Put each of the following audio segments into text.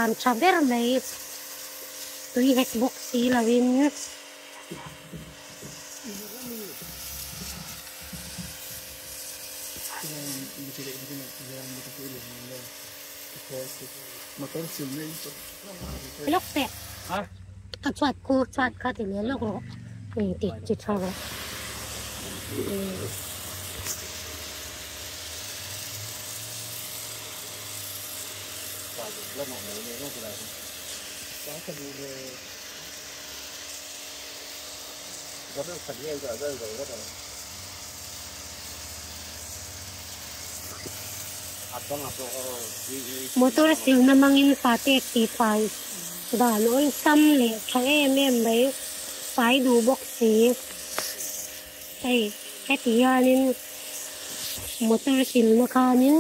dan tha ber mai tui hek bawk si lo in. Lawk teh a chhuat khu chhuat kha ti leh lawk rawh ti ti tha rawh. Motor silna hmangin fate tihfai dan awlsam leh tha em em mai fai duh bawk si. Hei heti hianin motor silna khanin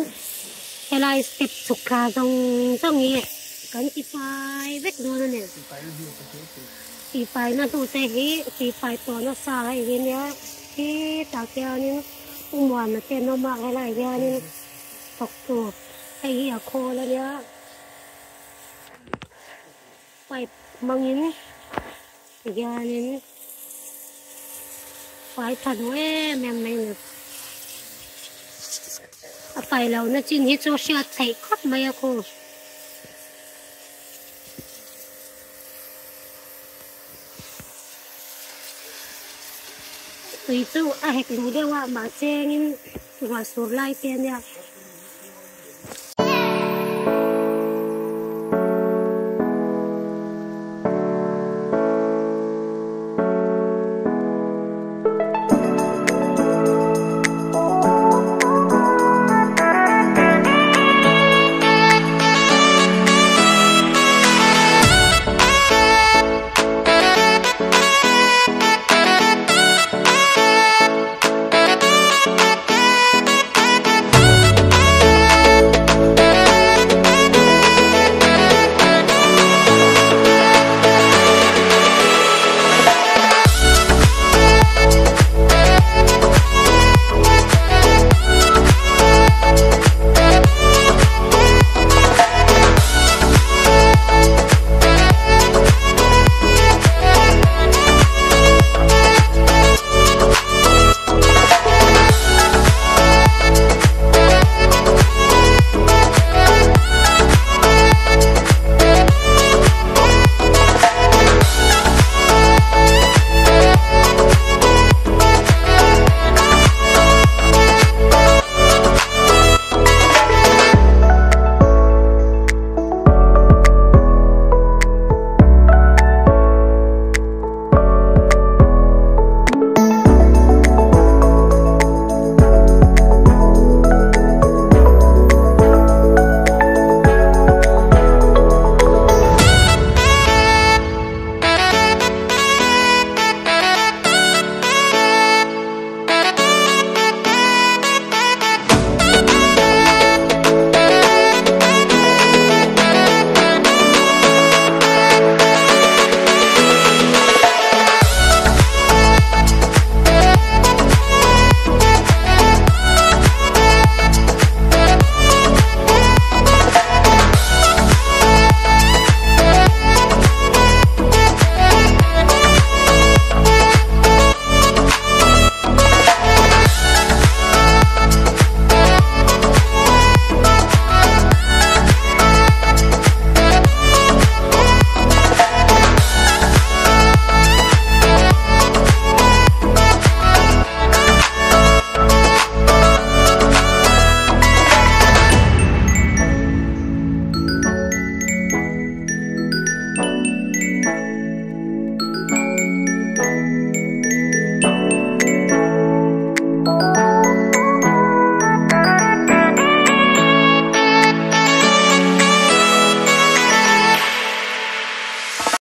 helai step chhuk thla zawng zawng hi kan tifai vek dawn a ni. Tihfaina hnute hi tihfai tawh nasa hei hi nia hetah khianin u Muana te an awm a helaiah hianin thawktu hei hi a khawl a nia pipe hmangin tihianin fai tha duh em em mai a ni. A fai lohna chin hi chu hriat theih khawp mai a khu. Tui chu a hek duh deuh a mahse engin ruah sur lai te ania.